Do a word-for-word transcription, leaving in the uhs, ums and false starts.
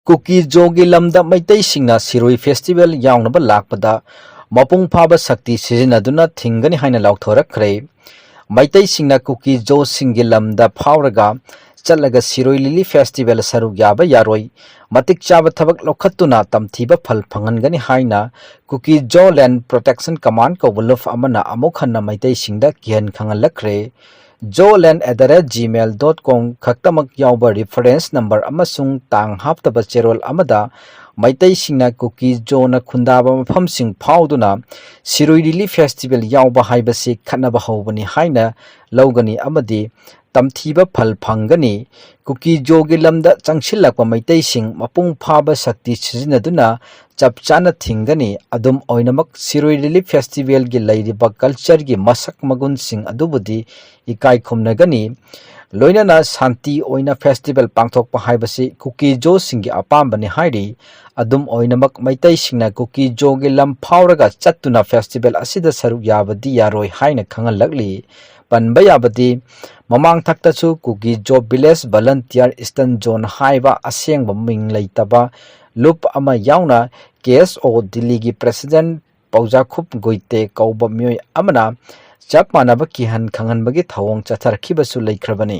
ꯀꯨꯀꯤ ꯖꯣꯒꯤ ꯂꯝꯗ ꯃꯩꯇꯩꯁꯤꯡꯅ ꯁꯤꯔꯣꯏ ꯐꯦꯁꯇꯤꯚꯦꯜ ꯌꯥꯎꯅꯕ ꯂꯥꯛꯄꯗ ꯃꯄꯨꯡ ꯐꯥꯕ ꯁꯛꯇꯤ ꯁꯤꯖꯤꯟꯅꯗꯨꯅ ꯊꯤꯡꯒꯅꯤ ꯍꯥꯏꯅ ꯂꯥꯎꯊꯣꯔꯛꯈ꯭ꯔꯦ꯫ ꯃꯩꯇꯩꯁꯤꯡꯅ ꯀꯨꯀꯤ ꯖꯣꯁꯤꯡꯒꯤ ꯂꯝꯗ ꯐꯥꯎꯔꯒ ꯆꯠꯂꯒ ꯁꯤꯔꯣꯏ ꯂꯤꯂꯤ ꯐꯦꯁꯇꯤꯚꯦꯜ ꯁꯔꯨꯛ ꯌꯥꯕ ꯌꯥꯔꯣꯏ꯫ ꯃꯇꯤꯛ ꯆꯥꯕ ꯊꯕꯛ ꯂꯧꯈꯠꯇꯨꯅ ꯇꯝꯊꯤꯕ ꯐꯜ ꯐꯪꯍꯟꯒꯅꯤ ꯍꯥꯏꯅ ꯀꯨꯀꯤ ꯖꯣ ꯂꯦꯟ ꯄ꯭ꯔꯣꯇꯦꯛꯁꯟ ꯀꯃꯥꯟ ꯀꯧꯕ ꯂꯨꯞ ꯑꯃꯅ ꯑꯃꯨꯛ ꯍꯟꯅ ꯃꯩꯇꯩꯁꯤꯡꯗ ꯀꯤꯍꯟ ꯈꯪꯍꯜꯂꯛꯈ꯭ꯔꯦ꯫ ꯖꯣ ꯂꯦꯟ at the rate gmail dot com ꯈꯛꯇꯃꯛ ꯌꯥꯎꯕ ꯔꯤꯐꯔꯦꯟꯁ ꯅꯝꯕꯔ ꯑꯃꯁꯨꯡ ꯇꯥꯡ ꯍꯥꯞꯇꯕ ꯆꯦꯔꯣꯜ ꯑꯃꯗ ꯃꯩꯇꯩꯁꯤꯡꯅ ꯀꯨꯀꯤ ꯖꯣꯅ ꯈꯨꯟꯗꯥꯕ ꯃꯐꯝꯁꯤꯡ ꯐꯥꯎꯗꯨꯅ ꯁꯤꯔꯣꯏ ꯂꯤꯂꯤ ꯐꯦꯁꯇꯤꯚꯦꯜ ꯌꯥꯎꯕ ꯍꯥꯏꯕꯁꯤ ꯈꯠꯅꯕ ꯍꯧꯕꯅꯤ ꯍꯥꯏꯅ ꯂꯧꯒꯅꯤ ꯑꯃꯗꯤ ꯇꯝꯊꯤꯕ ꯐꯜ ꯐꯪꯒꯅꯤ꯫ ꯀꯨꯀꯤ ꯖꯣꯒꯤ ꯂꯝꯗ ꯆꯪꯁꯤꯜꯂꯛꯄ ꯃꯩꯇꯩꯁꯤꯡ ꯃꯄꯨꯡ ꯐꯥꯕ ꯁꯛꯇꯤ ꯁꯤꯖꯤꯟꯅꯗꯨꯅ ꯆꯞ ꯆꯥꯅ ꯊꯤꯡꯒꯅꯤ꯫ ꯑꯗꯨꯝ ꯑꯣꯏꯅꯃꯛ, ꯁꯤꯔꯣꯏ ꯂꯤꯂꯤ ꯐꯦꯁꯇꯤꯚꯦꯜꯒꯤ ꯂꯩꯔꯤꯕ ꯀꯜꯆꯔꯒꯤ ꯃꯁꯛ ꯃꯒꯨꯟꯁꯤꯡ ꯑꯗꯨꯕꯨꯗꯤ ꯏꯀꯥꯏ ꯈꯨꯝꯅꯒꯅꯤ꯫ ꯂꯣꯏꯅꯅ ꯁꯥꯟꯇꯤ ꯑꯣꯏꯅ ꯐꯦꯁꯇꯤꯚꯦꯜ ꯄꯥꯡꯊꯣꯛꯄ ꯍꯥꯏꯕꯁꯤ ꯀꯨꯀꯤ ꯖꯣꯁꯤꯡꯒꯤ ꯑꯄꯥꯝꯕꯅꯤ ꯍꯥꯏꯔꯤ꯫ ꯑꯗꯨꯝ ꯑꯣꯏꯅꯃꯛ, ꯃꯩꯇꯩꯁꯤꯡꯅ ꯀꯨꯀꯤ ꯖꯣꯒꯤ ꯂꯝ ꯐꯥꯎꯔꯒ ꯆꯠꯇꯨꯅ ꯐꯦꯁꯇꯤꯚꯦꯜ ꯑꯁꯤꯗ ꯁꯔꯨꯛ ꯌꯥꯕꯗꯤ ꯌꯥꯔꯣꯏ ꯍꯥꯏꯅ ꯈꯪꯍꯜꯂꯛꯂꯤ꯫ ꯄꯟꯕ ꯌꯥꯕꯗꯤ, ꯃꯃꯥꯡ ꯊꯛꯇꯁꯨ ꯀꯨꯀꯤ ꯖꯣ ꯚꯤꯂꯦꯖ ꯚꯂꯟꯇꯤꯌꯔ ꯏꯁꯇꯔꯟ ꯖꯣꯟ ꯍꯥꯏꯕ ꯑꯁꯦꯡꯕ ꯃꯤꯡ ꯂꯩꯇꯕ ꯂꯨꯞ ꯑꯃ ꯌꯥꯎꯅ ꯀꯦ ꯑꯦꯁ ꯑꯣ ꯗꯤꯜꯂꯤꯒꯤ ꯄ꯭ꯔꯦꯁꯤꯗꯦꯟꯠ ꯄꯧꯖꯥꯈꯨꯞ ꯒꯨꯏꯇꯦ ꯀꯧꯕ ꯃꯤꯑꯣꯏ ꯑꯃꯅ ꯆꯞ ꯃꯥꯟꯅꯕ ꯀꯤꯍꯟ ꯈꯪꯍꯟꯕꯒꯤ ꯊꯧꯑꯣꯡ ꯆꯠꯊꯔꯛꯈꯤꯕꯁꯨ ꯂꯩꯈ꯭ꯔꯕꯅꯤ꯫